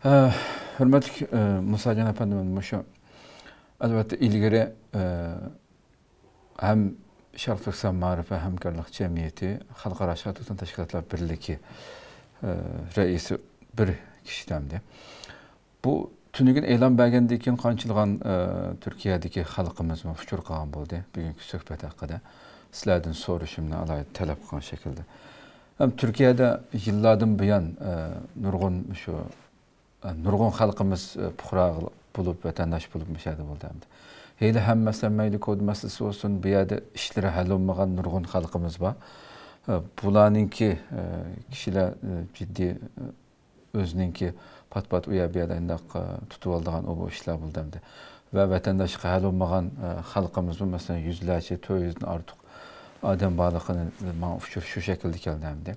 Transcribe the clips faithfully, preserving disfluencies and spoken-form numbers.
ئە، ھۆرمەتلىك، ئە، مۇساجان ئەپەندىم، مۇشۇ، ئەلۋەتتە، ئىلگىرى، ئە، ھەم شەرقىي تۈركىستان مائارىپ ۋە ھەمكارلىق جەمئىيىتى خەلقئارا شەرقىي تۈركىستان تەشكىلاتلار بىرلىكى، ئە، رەئىسى بىر كىشى ئىدى. بۇ تۈنۈگۈن ئېلان بەرگەندىن كېيىن قانچىلىغان، ئە، تۈركىيەدىكى خەلقىمىزمۇ ئۇچۇر قىلغان بولدى بۈگۈنكى سۆھبەت ھەققىدە. سىلەردىن سورىشىمنى ئالاھىدە تەلەپ قىلغان شەكىلدە. ھەم تۈركىيەدە يىللاردىن بۇيان، ئە، نۇرغۇن شۇ، ئە، نۇرغۇن خەلقىمىز، ئە، پۇقرا بولۇپ، ۋەتەنداش بولۇپ مۇشۇ يەردە بولدى ئەمدى. ھېلى ھەم مەسىلەن، مەيلى كۇرد مەسىلىسى بولسۇن، بۇ يەردە ئىشلىرى ھەل بولمىغان نۇرغۇن خەلقىمىز بار. ئە، بۇلارنىڭكى، ئە، كىشىلەر، ئە، جىددىي، ئە، ئۆزىنىڭكى پات-پات ئۇ يەر بۇ يەردە ئۇنداق، ئە، تۇتۇۋالىدىغان ئۇ بۇ ئىشلار بولدى ئەمدى. ۋە ۋەتەنداشلىقى ھەل بولمىغان، ئە، خەلقىمىزمۇ، مەسىلەن، يۈزلەرچە، تۆت يۈزدىن ئارتۇق ئادەم بارلىقىنى ماڭا ئۇچۇر شۇ شەكىلدە كەلدى ئەمدى.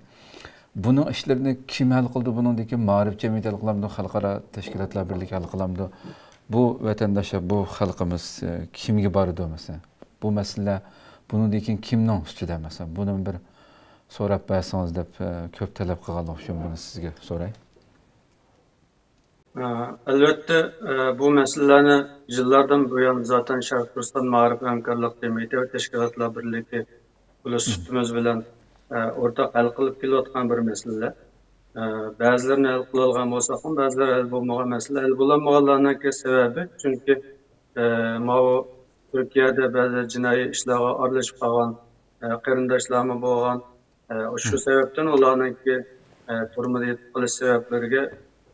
بۇنىڭ ئىشلىرىنى كىم ھەل قىلىدۇ؟ بۇنىڭدىن كېيىن مائارىپ جەمئىيىتى ھەل قىلامدۇ؟ خەلقئارا تەشكىلاتلار بىرلىكى ھەل قىلامدۇ؟ بۇ ۋەتەنداشلار، بۇ خەلقىمىز، ئە، كىمگە بارىدۇ، مەسىلەن؟ بۇ مەسىلىلەر بۇنىڭدىن كېيىن كىمنىڭ ئۈستىدە، مەسىلەن؟ بۇنى بىر سوراپ بەرسىڭىز دەپ، ئە، كۆپ تەلەپ قىلغانلىقى ئۈچۈن بۇنى سىزگە سوراي. ئە، ئەلۋەتتە، ئە، بۇ مەسىلىلەرنى يىللاردىن بۇيان زاتەن شەرقىي تۈركىستان مائارىپ ھەمكارلىق جەمئىيىتى ۋە تەشكىلاتلار بىرلىكى ئۇلۇس سۈپىتىمىز بىلەن، ئە، ئورتاق ھەل قىلىپ كېلىۋاتقان بىر مەسىلىلەر. ئە، بەزىلىرىنى ھەل قىلالىغان بولساقمۇ، بەزىلەر ھەل بولمىغان مەسىلە. ھەل بولالمىغانلارنىڭكى سەۋەبى، چۈنكى، ئە، ماۋۇ تۈركىيەدە بەزى جىنايى ئىشلارغا ئارىلىشىپ قالغان، ئە، قېرىنداشلارمۇ بولغان. ئە، شۇ سەۋەبتىن ئۇلارنىڭكى، ئە، تۈرمىدە يېتىپ قېلىش سەۋەبلىرىگە،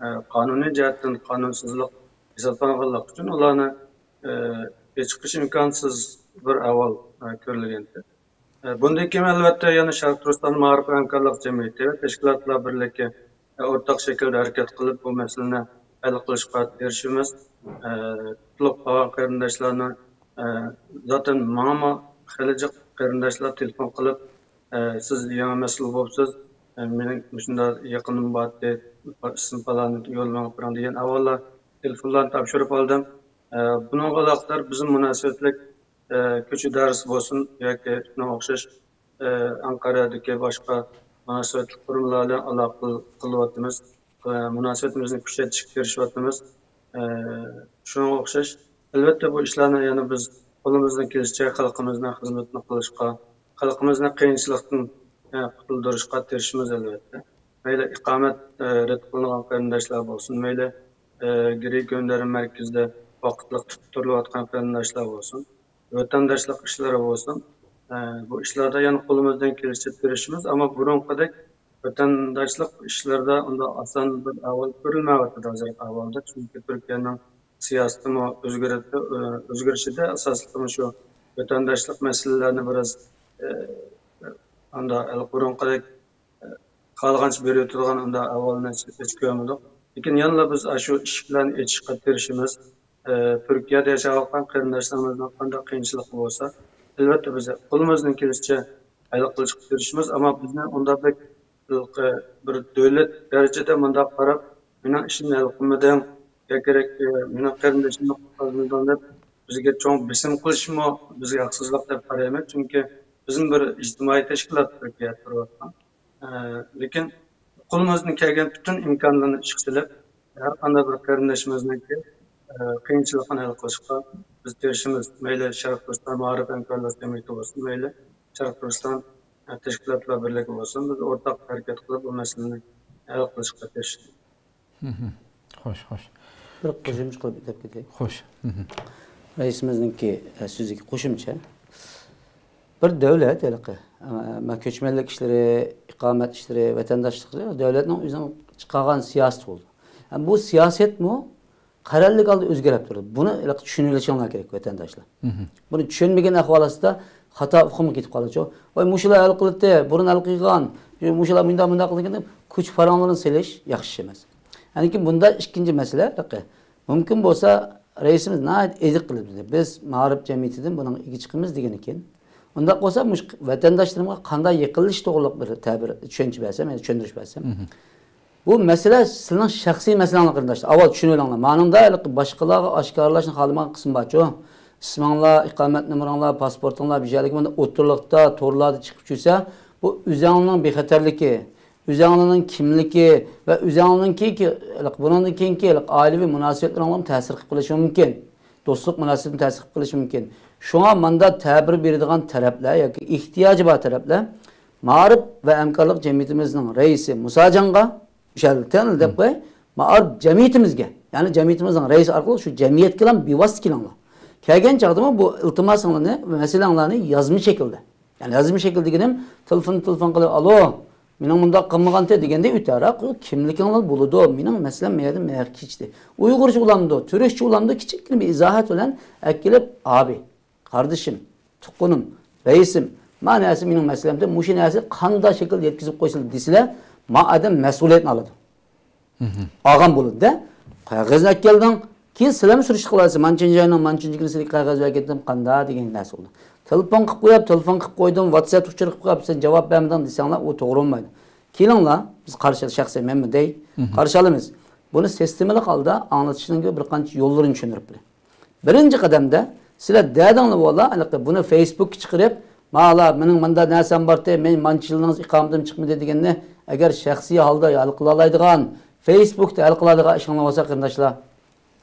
ئە، قانۇنىي جەھەتتىن قانۇنسىزلىق ھېسابلانغانلىقى ئۈچۈن ئۇلارنى، ئە، ئېچىقىش ئىمكانسىز بىر ئەھۋال، ئە، كۆرۈلگەنىدى. ئە، بۇندىن كېيىن، ئەلۋەتتە، يەنە شەرقىي تۈركىستان مائارىپ ھەمكارلىق جەمئىيىتى ۋە تەشكىلاتلار بىرلىكى، ئە، ئورتاق شەكىلدە ھەرىكەت قىلىپ، بۇ مەسىلىنى ھەل قىلىشقا تىرىشىمىز. ئە، تۇتۇلۇپ قالغان قېرىنداشلارنى، ئە، زاتەن ماڭىمۇ خېلى جىق قېرىنداشلار تېلېفون قىلىپ، ئە، سىز يېڭى مەسئۇل بولۇپسىز، ئە، مېنىڭ مۇشۇنداق يېقىنىم بارتى، ئىسمى پالانى يوللاپ بېرىڭ دېگەن ئەھۋاللار تېلېفونلارنى تاپشۇرۇپ ئالدىم. ئە، بۇنىڭغا ئالاقىدار بىزمۇ مۇناسىۋەتلىك، ئە، كۆچۈرۈش ئىدارىسى بولسۇن ياكى شۇنىڭغا ئوخشاش، ئە، ئەنقەرەدىكى باشقا مۇناسىۋەتلىك قۇرۇملار بىلەن ئالاقە قىل-، قىلىۋاتىمىز. ئە، مۇناسىۋىتىمىزنى كۈچەيتىشكە تىرىشىۋاتىمىز. ئە، شۇنىڭغا ئوخشاش، ئەلۋەتتە، بۇ ئىشلارنى يەنە بىز قولىمىزدىن كېلىشىچە خەلقىمىزنىڭ خىزمىتىنى قىلىشقا، خەلقىمىزنى قىيىنچىلىقتىن، ئە، قۇتۇلدۇرۇشقا تىرىشىمىز، ئەلۋەتتە. مەيلى ئىقامەت، ئە، رەت قىلىنغان قېرىنداشلار بولسۇن، مەيلى، ئە، گرېي گۆندەرە مەركىزىدە ۋاقىتلىق تۇتۇپ تۇرۇلۇۋاتقان قېرىنداشلار بولسۇن، ۋەتەنداشلىق ئىشلىرى بولسۇن، ئە، بۇ ئىشلاردا يەنە قولىمىزدىن كېلىشىچە تىرىشىمىز، ئەمما بۇرۇنقىدەك ۋەتەنداشلىق ئىشلىرىدا ئۇنداق ئاسان بىر ئەھۋال كۆرۈلمەيۋاتىدۇ ھازىرقى ئەھۋالدا. چۈنكى تۈركىيەنىڭ سىياسىتىمۇ ئۆزگىرىپ، ئۆزگىرىشىدە ئاساسلىقى شۇ ۋەتەنداشلىق مەسىلىلەرنى بىراز، ئە، ئاندا بۇرۇنقىدەك، ئە، خالىغانچە بېرىۋېتىدىغان ئۇنداق ئەھۋالنى ھېچ كۆرمىدۇق. لېكىن يەنىلا بىز ئاشۇ ئىشىك بىلەن ئېچىشقا تىرىشىمىز. ئە، تۈركىيەدە ياشاۋاتقان قېرىنداشلىرىمىزنىڭ قانداق قىيىنچىلىقى بولسا، ئەلۋەتتە بىز قولىمىزدىن كېلىشىچە ھەل قىلىشقا تىرىشىمىز. ئەمما بىزنى ئۇنداق بەك ھېلىقى بىر دۆلەت دەرىجىدە مۇنداق قاراپ، مېنىڭ ئىشىمنى ھەل قىلمىدىڭ، يا كېرەك، مېنىڭ قېرىندىشىمنى قۇتقۇزمىدىڭ دەپ، بىزگە چوڭ بېسىم قىلىشمۇ بىزگە ھەقسىزلىق دەپ قارايمەن. چۈنكى بىزمۇ بىر ئىجتىمائىي تەشكىلات تۈركىيەدە تۇرۇۋاتقان. ئە، لېكىن قولىمىزدىن كەلگەن پۈتۈن ئىمكانلارنى ئىشقا سېلىپ، ھەر قانداق بىر قېرىندىشىمىزنىڭكى، ئە، قىيىنچىلىقىنى ھەل قىلىشقا بىز تىرىشىمىز. مەيلى شەرقىي تۈركىستان مائارىپ ھەمكارلىق جەمئىيىتى بولسۇن، مەيلى شەرقىي تۈركىستان، ئە، تەشكىلاتلار بىرلىكى بولسۇن، بىز ئورتاق ھەرىكەت قىلىپ، بۇ مەسىلىنى ھەل قىلىشقا تىرىشىمىز. مھم. خوش، خوش. بىر قوشۇمچە قىلىپ ئۆتۈپ كېتەي. خوش. مھم. رەئىسىمىزنىڭكى، ئە، سۆزىگە قوشۇمچە. بىر دۆلەت ھېلىقى، ئە، مە-، كۆچمەنلىك ئىشلىرى، ئىقامەت ئىشلىرى، ۋەتەنداشلىق ئىشلىرى دۆلەتنىڭ ئۆزىنىڭ چىقارغان سىياسىتى بولىدۇ. ھەم بۇ سىياسەتمۇ قەرەللىك ھالدا ئۆزگىرىپ تۇرىدۇ. بۇنى ھېلىقى چۈشىنىۋېلىشىڭلار كېرەك، ۋەتەنداشلار. مھم. بۇنى چۈشەنمىگەن ئەھۋال ئاستىدا خاتا ئۇقۇمغا كېتىپ قالىدۇ. ۋاي، مۇشۇلار ھەل قىلدى، بۇرۇن ھەل قىلغان، مۇشۇلار مۇنداق، مۇنداق قىلغان دەپ كۈچ پاراڭلىرىنى سېلىش ياخشى ئىش ئەمەس. يەنى بۇندا ئىككىنچى مەسىلە، مۇمكىن بولسا رەئىسىمىز ناھايىتى ئېنىق قىلىپ دېدى، بىز مائارىپ جەمئىيىتىدىن بۇنىڭ ئىگە چىقىمىز دېگەنىكەن. ئۇنداق بولسا مۇشۇ ۋەتەنداشلىرىمغا قانداق يېقىنلىشىش توغرىلىق بىر تەبىر، چۈشەنچە بەرسەم، يەنى چۈشەندۈرۈش بەرسەم. مھم. بۇ مەسىلە سىلىنىڭ شەخسىي مەسىلەڭلار، قېرىنداشلار. ئاۋۋال چۈشىنىۋېلىڭلار. مانىڭدا ھېلىقى باشقىلارغا ئاشكارىلاشنى خالىمىغان قىسىم بارچۇ. ئىسمىڭلار، ئىقامەت نومۇرۇڭلار، پاسپورتۇڭلار بىر يەرلىكى مانا ئوتتۇرىلىقتا، تورلاردا چىقىپ چۈشسە، بۇ ئۆزەڭنىڭ بىخەتەرلىكى، ئۆزەڭلارنىڭ كىملىكى ۋە ئۆزەڭلارنىڭكى، بۇنىڭدىن كېيىنكى ئائىلىۋى مۇناسىۋەتلىرىڭلارمۇ تەسىر قىلىپ قېلىشى مۇمكىن. دوستلۇق مۇناسىۋىتىمۇ تەسىر قىلىپ قېلىشى مۇمكىن. شۇڭا ماندا تەبىر بېرىدىغان تەرەپلەر ياكى ئېھتىياجى بار تەرەپلەر مائارىپ ۋە ھەمكارلىق جەمئىيىتىمىزنىڭ رەئىسى مۇساجانغا، مۇشۇ يەردە دەپ قوياي، مائارىپ جەمئىيىتىمىزگە، يەنى جەمئىيىتىمىزنىڭ رەئىسى ئارقىلىق شۇ جەمئىيەتكىلا بىۋاسىتە كېلىڭلار. كەلگەن چاغدىمۇ بۇ ئىلتىماسىڭلارنى، مەسىلەڭلارنى يازما شەكىلدە، يەنى يازما شەكىل دېگىنىم، تېلېفون، تېلېفون قىلىپ، «ئالو، مېنىڭ مۇنداق قىلمىغانتى» دېگەندە ئۆتەرەق، ئۇ كىملىكىڭلار بولىدۇ، مېنىڭ مەسىلەم مەيەردە مەيەر كېچىدى. ئۇيغۇرچە بولامدۇ، تۈركچە بولامدۇ، كىچىككىنە بىر ئىزاھات بىلەن ئەكېلىپ، «ئابى، قاردىشىم، تۇغقىنىم، رەئىسىم، ما نەرسە مېنىڭ مەسىلەمدە، مۇشۇ نەرسە قانداق شەكىلدە يەتكۈزۈپ قويسىلا» دېسىلە، ما ئادەم مەسئۇلىيەتنى ئالىدۇ. ئالغان بولىدۇ-دە. قەغەزنى ئەكەلدىڭ. كېيىن سىلەرمۇ سۈرۈشتە قىلىسىز. مانچىنچى ئاينىڭ مانچىنچى كۈنى سىلەرگە قەغەز بەرگەنتىم، قانداق دېگەن نەرسە بولىدۇ. تېلېفون قىلىپ قويۇپ، تېلېفون قىلىپ قويدۇم، ۋاتساپ ئۇچۇر قىلىپ قويۇپ، سەن جاۋاب بەرمىدىڭ دېسەڭلار، ئۇ توغرا بولمايدۇ. كېلىڭلار، بىز قارشى، شەخسەن مەنمۇ دەي، قارشى ئالىمىز. بۇنى سىستېمىلىق ھالدا ئاڭلىتىشنىڭ بىر قانچە يوللىرىنى چۈشەندۈرۈپ بېرەي. بىرىنچى قەدەمدە سىلەر دەدىڭلار، ۋالا، ھېلىقى بۇنى فېيسبۇكقا چىقىرىپ، «مالا، مېنىڭ مۇنداق نەرسەم بارتى، مەن مانچە يىلنىڭ ئىقامىتىم چىقمىدى» دېگەننى ئەگەر شەخسىي ھالدا ھەل قىلالايدىغان، فېيسبۇكتا ھەل قىلالايدىغان ئىشىڭلار بولسا، قېرىنداشلار،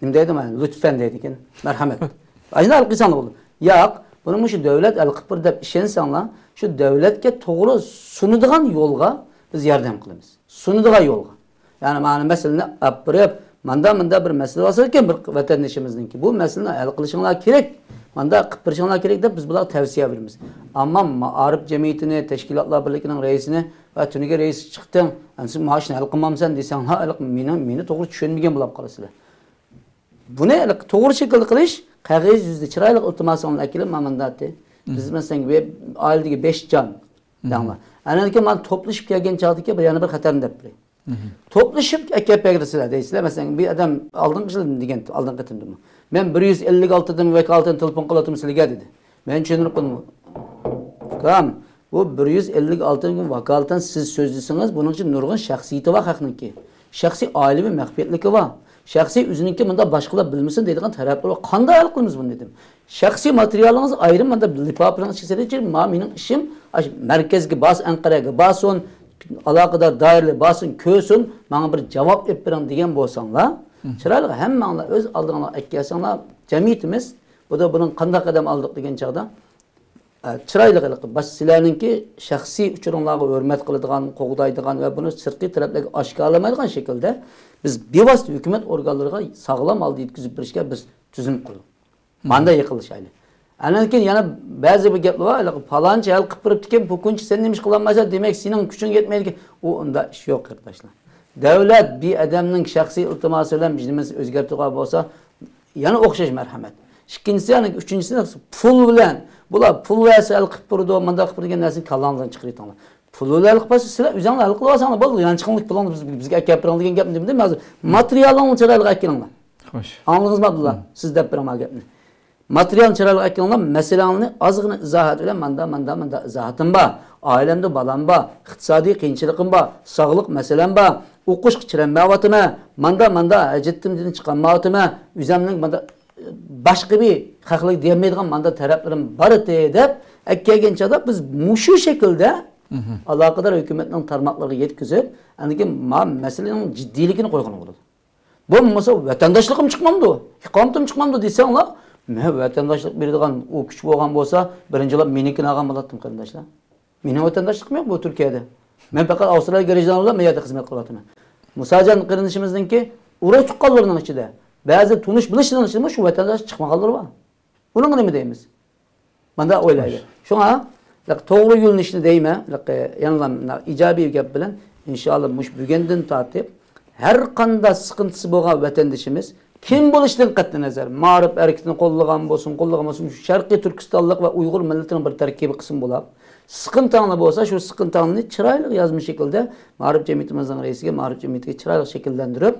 نېمە دەيدۇ، مانا، لۇتپەن دەيدىكەن، مەرھەمەت. ئاشۇنداق ھەل قىلساڭلار بولىدۇ. ياق، بۇنى مۇشۇ دۆلەت ھەل قىلىپ بېرىدۇ دەپ ئىشەنسەڭلار، شۇ دۆلەتكە توغرا سۇنىدىغان يولغا بىز ياردەم قىلىمىز. سۇنىدىغان يولغا. يەنى مانا مەسىلىنى ئاپىرىپ، ماندا، ماندا بىر مەسىلە بار ئىكەن بىر ۋەتەندىشىمىزنىڭكى. بۇ مەسىلىنى ھەل قىلىشىڭلار كېرەك. ماندا قىلىپ بېرىشىڭلار كېرەك دەپ بىز بۇلارغا تەۋسىيە بېرىمىز. ئەمما مائارىپ جەمئىيىتىنى، تەشكىلاتلار بىرلىكىنىڭ رەئىسىنى ۋە تۈنۈگۈن رەئىس چىقتىڭ، ئەمدى سىز مانا شۇنى ھەل قىلمامسەن دېسەڭلار، ھېلىقى مېنى، مېنى توغرا چۈشەنمىگەن بولاپ قالىسىلەر. بۇنى ھېلىقى توغرا شەكىلدە قىلىش، قەغەز يۈزىدە چىرايلىق ئىلتىماسىڭلارنى ئەكېلىپ، مانا مۇنداق دەيتتى. بىز مەسىلەن، بىر ئائىلىدىكى بەش جان، دەڭلار. ئاندىن كېيىن مانا توپلىشىپ كەلگەن چاغدىكى بىر، يەنە بىر خەتەرنى دەپ بېرەي. توپلىشىپ ئەكەپ بەرگىلى سىلەر دەيسىلەر. مەسىلەن، بىر ئادەم ئالدىنقى يىل دېگەن، ئالدىنقى قېتىمدىمۇ، «مەن بىر يۈز ئەللىك ئالتىدىن ۋاكالىتەن تېلېفون قىلىۋاتىمەن سىلىگە» دېدى. مەن چۈشەندۈرۈپ قىلدىم. ئۇكام، بۇ بىر يۈز ئەللىك ئالتىنىڭ ۋاكالىتەن سىز سۆزلىسىڭىز، بۇنىڭ ئۈچۈن نۇرغۇن شەخسىيىتى بار خەقنىڭكى. شەخسىي ئائىلىۋى مەخپىيەتلىكى بار. شەخسىي ئۆزىنىڭكى مۇنداق باشقىلار بىلمىسۇن دەيدىغان تەرەپلىرى بار. قانداق ھەل قىلىمىز بۇنى دېدىم. شەخسىي ماتېرىيالىڭىز ئايرىم مۇنداق لىپاپىنىڭ ئىچىگە سېلىپ، ما مېنىڭ ئىشىم ئاشۇ مەركەزگە بارسۇن، ئەنقەرەگە بارسۇن، ئالاقىدار دائىرىلەر بارسۇن، كۆرسۇن، ماڭا بىر جاۋاب ئېلىپ بېرىڭ دېگەن بولساڭلار، چىرايلىق ھەممەڭلار ئۆز ئالدىڭلار ئەكەلسەڭلار، جەمئىيىتىمىز، بۇدا بۇنىڭ قانداق قەدەم ئالدۇق دېگەن چاغدا، ئە، چىرايلىق ھېلىقى باش سىلەرنىڭكى شەخسىي ئۇچۇرۇڭلارغا ھۆرمەت قىلىدىغان، قوغدايدىغان ۋە بۇنى سىرتقى تەرەپلەرگە ئاشكارىلىمايدىغان شەكىلدە بىز بىۋاسىتە ھۆكۈمەت ئورگانلىرىغا ساغلام ھالدا يەتكۈزۈپ بېرىشكە بىز تۈزۈم قۇردۇق. ماندا يېقىنلىشايلى. ئاندىن كېيىن يەنە بەزى بىر گەپلەر بار، ھېلىقى پالانچى ھەل قىلىپ بېرىپتىكەن، بۇ كۈنچە سەن نېمە ئىش قىلالمايسەن، دېمەك سېنىڭ كۈچۈڭ يەتمەيدىكەن. ئۇ ئۇنداق ئىش يوق، قېرىنداشلار. دۆلەت بىر ئادەمنىڭ شەخسىي ئىلتىماسى بىلەن بىر نېمىسى ئۆزگەرتىدىغان بولسا، يەنە ئوخشاش مەرھەمەت. ئىككىنچىسى، يەنە ئۈچىنچىسى، پۇل بىلەن، بۇلار پۇل بەرسە ھەل قىلىپ بېرىدۇ، مانداق قىلىپ بېرىدۇ دېگەن نەرسىنى كاللاڭلاردىن چىقىرىۋېتىڭلار. پۇل بىلەن ھەل قىلىپ بەرسە، سىلەر ئۆزۈڭلار ھەل قىلىۋالساڭلار بولدى، يانچۇقۇڭلارنى بىز، بىزگە ئەكەپ بېرىڭ دېگەن گەپنى دېمىدىم ھازىر. ماتېرىيالىڭلارنى چىرايلىق ئەكىلىڭلار. خوش. ئاڭلىدىڭىزمۇ، ئابدۇللا؟ سىز دەپ بېرىڭ مانا گەپنى. ماتېرىيالنى چىرايلىق ئەكىلىڭلار، مەسىلەڭلارنى ئازغىنە ئىزاھات بىلەن، ماندا، ماندا، ماندا ئىزاھاتىم بار، ئائىلەمدە بالام بار، ئىقتىسادىي قىيىنچىلىقىم بار، ساغلىق مەسىلەم بار، ئوقۇشقا كىرەلمەيۋاتىمەن، ماندا، ماندا، ھەجەتتىن چىقالمايۋاتىمەن، ئۆزۈمنىڭ ماندا، باشقا بىر خەقلەرگە دېيەلمەيدىغان ماندا تەرەپلىرىم بار ئىدى دەپ ئەكەلگەن چاغدا بىز مۇشۇ شەكىلدە ئالاقىدار ھۆكۈمەتنىڭ تارماقلىرىغا يەتكۈزۈپ، ئاندىن كېيىن ما مەسىلىنىڭ جىددىيلىكىنى قويغىلى بولىدۇ. بولمىسا ۋەتەنداشلىقىم چىقمامدۇ، ئىقامىتىم چىقمامدۇ دېسەڭلار، مەن ۋەتەنداشلىق بېرىدىغان ئۇ كۈچ بولغان بولسا، بىرىنچىلەپ مېنىڭكىنى ئالغان بولاتتىم، قېرىنداشلار. مېنىڭ ۋەتەنداشلىقىم يوق بۇ تۈركىيەدە. مەن پەقەت ئاۋسترالىيە گراژدانى بىلەن مەن يەردە خىزمەت قىلىۋاتىمەن. مۇساجان قېرىندىشىمىزنىڭكى ئۇرۇق تۇغقانلىرىنىڭ ئىچىدە، بەزى تونۇش بىلىشلىرىنىڭ ئىچىدىمۇ شۇ ۋەتەنداش چىقمىغانلىرى بار. ئۇنىڭغا نېمە دەيمىز؟ مانداق ئويلايلى. شۇڭا، لىق، توغرا يۆنىلىشنى دەيمەن، لىق، يەنىلا مۇنداق ئىجابىي گەپ بىلەن، ئىنشائاللا، مۇشۇ بۈگۈندىن تارتىپ، ھەر قانداق سىقىنتىسى بولغان ۋەتەندىشىمىز، كىم بولۇشىدىن قەتئىينەزەر، مائارىپ ھەرىكىتىنى قوللىغان بولسۇن، قوللىغان بولسۇن، شۇ شەرقىي تۈركىستانلىق ۋە ئۇيغۇر مىللىتىنىڭ بىر تەركىبىي قىسمى بولاپ، سىقىنتاڭلار بولسا، شۇ سىقىنتاڭلىرىنى چىرايلىق يازما شەكىلدە مائارىپ جەمئىيىتىمىزنىڭ رەئىسىگە، مائارىپ جەمئىيىتىگە چىرايلىق شەكىللەندۈرۈپ،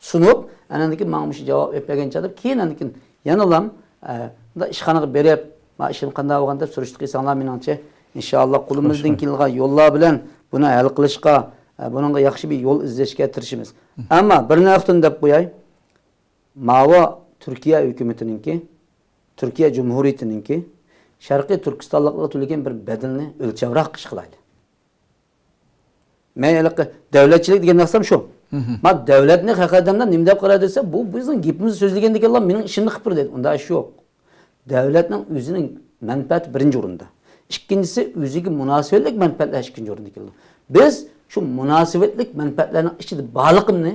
سۇنۇپ، ئاندىن كېيىن ماڭا مۇشۇ جاۋاب ئېلىپ بەرگەن چاغدا، كېيىن ئاندىن كېيىن يەنىلا، ئە، مۇنداق ئىشخانىغا بېرىپ، ما ئىشىم قانداق بولغان دەپ سۈرۈشتە قىلساڭلار مېنىڭچە، ئىنشائاللا، قولىمىزدىن كېلىدىغان يوللار بىلەن بۇنى ھەل قىلىشقا، ئە، بۇنىڭغا ياخشى بىر يول ئىزدەشكە تىرىشىمىز. ئەمما بىر نۇقتىنى دەپ قوياي. ماۋۇ تۈركىيە ھۆكۈمىتىنىڭكى، تۈركىيە جۇمھۇرىيىتىنىڭكى شەرقىي تۈركىستانلىقلارغا تۆلىگەن بىر بەدىلىنى ئۆلچەمرەك قىلىش قىلايلى. مەن ھېلىقى دەۋلەتچىلىك دېگەن نەرسەم شۇ. ما دەۋلەتنى خەق ئادەملەر نېمە دەپ قارايدۇ دېسە، بۇ بىزنىڭ گېپىمىزنى سۆزلىگەندىكىنلا مېنىڭ ئىشىمنى قىلىپ بېرىدۇ دەيدۇ. ئۇنداق ئىش يوق. دەۋلەتنىڭ ئۆزىنىڭ مەنپەئەتى بىرىنچى ئورۇندا. ئىككىنچىسى، ئۆزىگە مۇناسىۋەتلىك مەنپەئەتلەر ئىككىنچى ئورۇندا كېلىدۇ. بىز شۇ مۇناسىۋەتلىك مەنپەئەتلەرنىڭ ئىچىدە بارلىقىمنى،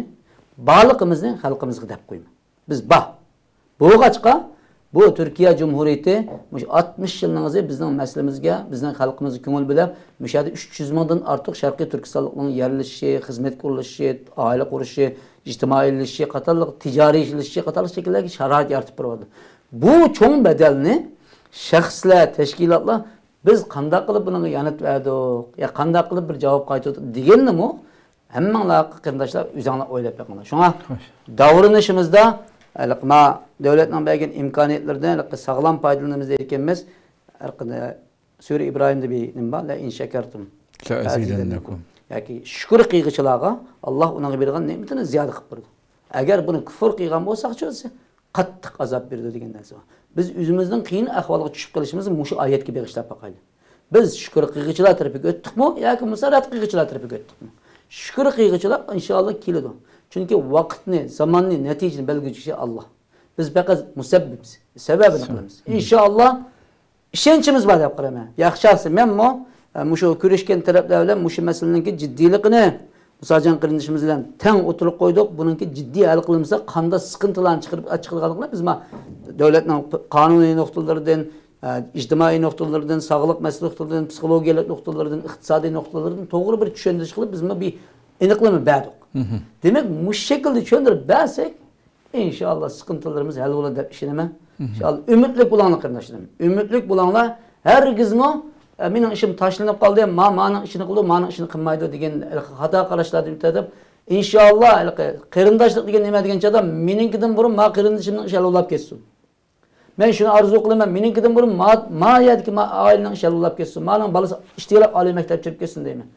بارلىقىمىزنى خەلقىمىزغا دەپ قويىمىز. بىز بار. بولغاچقا، بۇ تۈركىيە جۇمھۇرىيىتى مۇشۇ ئاتمىش يىلنىڭ ئىزى بىزنىڭ مەسىلىمىزگە، بىزنىڭ خەلقىمىزگە كۆڭۈل بۆلۈپ، مۇشۇ يەردە ئۈچ يۈز مىڭدىن ئارتۇق شەرقىي تۈركىستانلىقنىڭ يەرلىشىشى، خىزمەتكە ئورۇنلىشىشى، ئائىلە قۇرۇشى، ئىجتىمائىيلىشىشى قاتارلىق، تىجارىيلىشىشى قاتارلىق شەكىللەرگە شارائىت يارىتىپ بېرىۋاتىدۇ. بۇ چوڭ بەدەلنى شەخسلەر، تەشكىلاتلار، بىز قانداق قىلىپ بۇنىڭغا يانىت بەردۇق، يا قانداق قىلىپ بىر جاۋاب قايتۇردۇق دېگەننىمۇ ھەممىڭلار قېرىنداشلار ئۆزۈڭلار ئويلاپ بېقىڭلار. شۇڭا داۋرىنىشىمىزدا ھېلىقى ما دۆلەتنىڭ بەرگەن ئىمكانىيەتلىرىدىن ھېلىقى ساغلام پايدىلىنىمىز دېگەنمىز. ھېلىقى سۈرە ئىبراھىمدا بىر نېمە بار؟ لەئىن شەكەرتۇم لەئەزىدەننەكۇم. ياكى شۈكۈر قىلغۇچىلارغا ئاللاھ ئۇنىڭغا بېرىدىغان نېمىتىنى زىيادە قىلىپ بېرىدۇ. ئەگەر بۇنى كۇفر قىلغان بولساقچۇ، قاتتىق ئازاب بېرىدۇ دېگەن نەرسە بار. بىز ئۆزىمىزنىڭ قىيىن ئەھۋالغا چۈشۈپ قېلىشىمىزنى مۇشۇ ئايەتكە بېغىشلاپ باقايلى. بىز شۈكۈر قىلغۇچىلار تەرىپىگە ئۆتتۇقمۇ ياكى بولمىسا رەت قىلغۇچىلار تەرىپىگە ئۆتتۇقمۇ؟ شۈكۈر قىلغۇچىلار ئىنشائاللا كېلىدۇ. چۈنكى ۋاقىتنى، زاماننى، نەتىجىنى بەلگىلىگۈچى ئاللاھ. بىز پەقەت مۇسەببىبىز، سەۋەبىنى قىلىمىز. ئىنشائاللا ئىشەنچىمىز بار دەپ قارايمەن. ياخشى، مەنمۇ، ئە، مۇشۇ كۆرۈشكەن تەرەپلەر بىلەن مۇشۇ مەسىلىنىڭكى جىددىيلىقىنى مۇساجان قېرىندىشىمىز بىلەن تەڭ ئوتتۇرىغا قويدۇق. بۇنىڭكى جىددىي ھەل قىلىنمىسا، قانداق سىقىنتىلارنى چىقىرىپ، چىقىدىغانلىقىنى بىز ما دۆلەتنىڭ قانۇنىي نۇقتىلىرىدىن، ئە، ئىجتىمائىي نۇقتىلىرىدىن، ساغلىق مەسىلە نۇقتىلىرىدىن، پسىخولوگىيەلىك نۇقتىلىرىدىن، ئىقتىسادىي نۇقتىلىرىدىن توغرا بىر چۈشەندۈرۈش قىلىپ، بىزمۇ بىر ئېنىقلىما بەردۇق. دېمەك، مۇشۇ شەكىلدە چۈشەندۈرۈپ بەرسەك، ئىنشائاللا، سىقىنتىلىرىمىز ھەل بولىدۇ دەپ ئىشىنىمەن. ئىنشائاللا، ئۈمىدلىك بولۇڭلار، قېرىنداشلىرىم. ئۈمىدلىك بولۇڭلار. ھەرگىزمۇ، ئە، مېنىڭ ئىشىم تاشلىنىپ قالدى، ما، مانىڭ ئىشىنى قىلىدۇ، مانىڭ ئىشىنى قىلمايدۇ دېگەن خاتا قاراشلاردىن ئۆتە دەپ، ئىنشائاللا، ھېلىقى قېرىنداشلىق دېگەن نېمە دېگەن چاغدا، مېنىڭكىدىن بۇرۇن ما قېرىندىشىمنىڭ ئىشى ھەل بولاپ كەتسۇن. مەن شۇنى ئارزۇ قىلىمەن، مېنىڭكىدىن بۇرۇن ما، ما يەردىكى ما ئائىلىنىڭ ئىشى ھەل بولاپ كەتسۇن، مانىڭ بالىسى ئىشتىياق ئالىي مەكتەپكە كىرىپ كەتسۇن دەيمەن.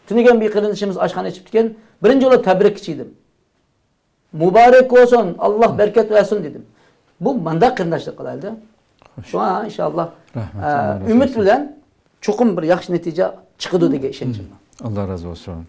تۈنۈگۈن بىر قېرىندىشىمىز ئاشخانا ئېچىپتىكەن، بىرىنچى بولۇپ تەبرىككە چىدىم. مۇبارەك بولسۇن، ئاللاھ بەرىكەت بەرسۇن دېدىم. بۇ مانداق قېرىنداشلىق قىلايلى. شۇڭا ئىنشائاللا، رەھمەت، ئە، ئاللاھ رازى ئۈمىد بولسۇن. بىلەن چوقۇم بىر ياخشى نەتىجە چىقىدۇ دېگەن ئىشەنچىم بار. ئاللاھ رازى بولسۇن.